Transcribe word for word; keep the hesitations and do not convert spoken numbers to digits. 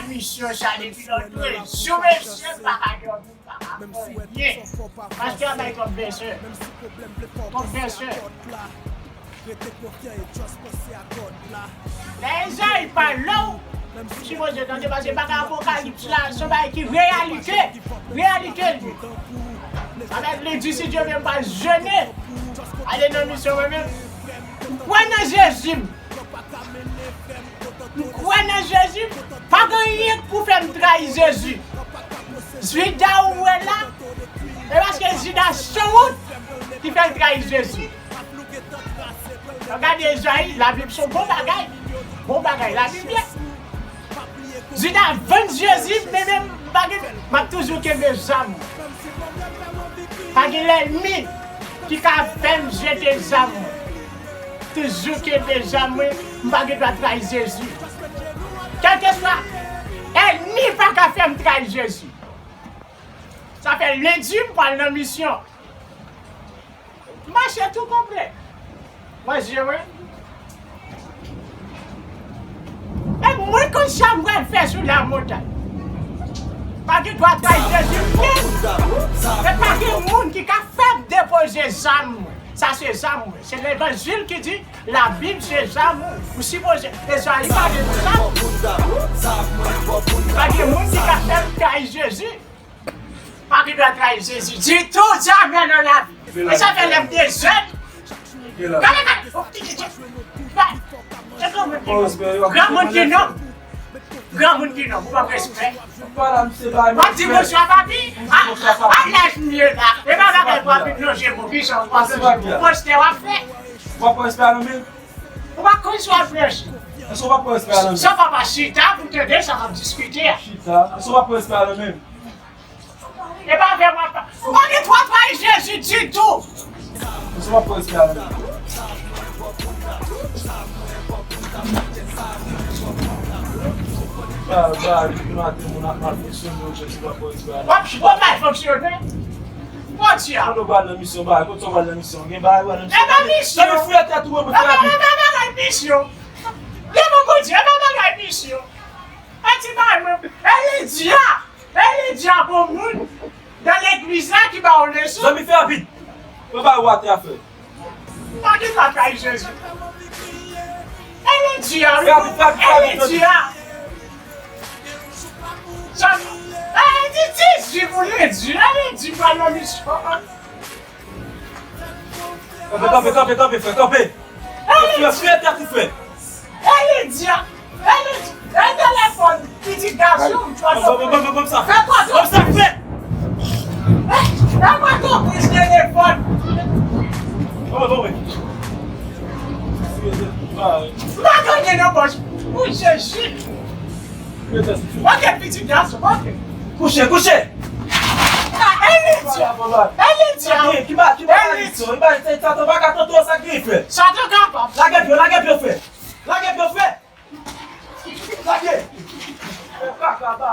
Misyon sa depi lòt jou, mesye, m pa ka dòmi, m pa ka fè anyen. Pastè a bay kòb vèsè. Kòb vèsè. Lè Ezayi pale w, ou sipoze tande, paske bagay Apokalips la, se yon bagay ki reyalite. Reyalite l ye. Avèk li di, si Dye vle, m pral jene. Ale nan misyon mwen menm. M kwè nan Jezi. M kwè nan Jezi. Pa gen anyen k pou fè m trayi Jezi. Jida ou wè la, e paske Jida sanwont ki fè l trayi Jezi. Gade Ezayi, Labib se yon bon bagay. Bon bagay, Labib ye. Jida vann Jezi, men menm m pa gen, m ap toujou kenbe zam. Pa gen lènmi ki ka fè m jete zam. Toujou kenbe zam mwen, m pa gen dwa trayi Jezi. Kèlkeswa ènmi pa ka fè m trayi Jezi. Sa fè lendi m pral nan misyon. M mache tou konplè. Mwen jere. E mwen konn sa m pral fè sou lamontay. Pa gen dwa trayi Jezi menm. E pa gen moun ki ka fè m depoze zam mwen. Sa se zam mwen. Se levanjil ki di Labib se zam ou. Ou sipoze. Ezayi pale de zam. Pa gen moun ki ka fè m trayi Jezi. Pa gen dwa trayi Jezi ditou, jamè nan lavi. E sa fè lè m te jèn. Gade, gade. Gade. Granmoun ki non. Granmoun ki non. Ou pa respè. W ap di bonswa, papi. A, a laj m ye la. E pa bagay pou ap vin lonje kou, ki jan w ap lonje kou. Pòz tè w ap fè. W ap pran respè a nan men l? Ou pa konn sa w ap pran. Èske w pa pran respè a nan men l? Sa papa chita pou tande sa w ap diskite a. Chita. Èske w pa pran respè a nan men l? E pa vre, papa. Ou pa gen dwa trayi Jezi ditou. Èske w pa pran respè a nan men l? Sa, sa, depi maten, moun ap mal fonksyone, ou jwenn se pa pran respè a nan men l. W ap, w ap mal fonksyone? Bondye a. Kote w pral nan misyon, bagay? Kote w pral nan misyon? Gen bagay ou nan misyon? E pa misyon. Sa vin fouye tèt ou, mwen, pou fè. E pa, e pa bagay misyon. Devan Bondye, e pa bagay misyon. E ti bagay mwen, e Lidya, e Lidya bon moun nan legliz la ki ba w leson. Zanmi, fè rapid. Mwen ba ou atè a, frè. Pa gen batay Jezi. E Lidya, wi. Fè rapid, fè rapid, fè rapid. E Lidya. Sa, e di, di, di pou Lidya, e Lidya pa nan misyon. Kanpe, kanpe, kanpe, kanpe, frè, kanpe. Frè, frè, tèt ou, frè. E Lidya, e Lidya, e telefòn pitit gason m. Ban, ban, ban, ban, ban m sa. Fè kote. Ban m sa, frè. E, e kote w pran telefòn. Ban mwen, ban mwen. M pa tande nan pòch. Pou Jezi. Ok, pitit gason, ok. Kouche, kouche. Ah, e Lidya. E Lidya. Ki ba, ki ba tradisyon? Ki ba, Satan pa ka tante w, sa ki fè? Satan kapab. Lage pye, lage pye, frè. Lage pye, frè. Lage. Kaka ba.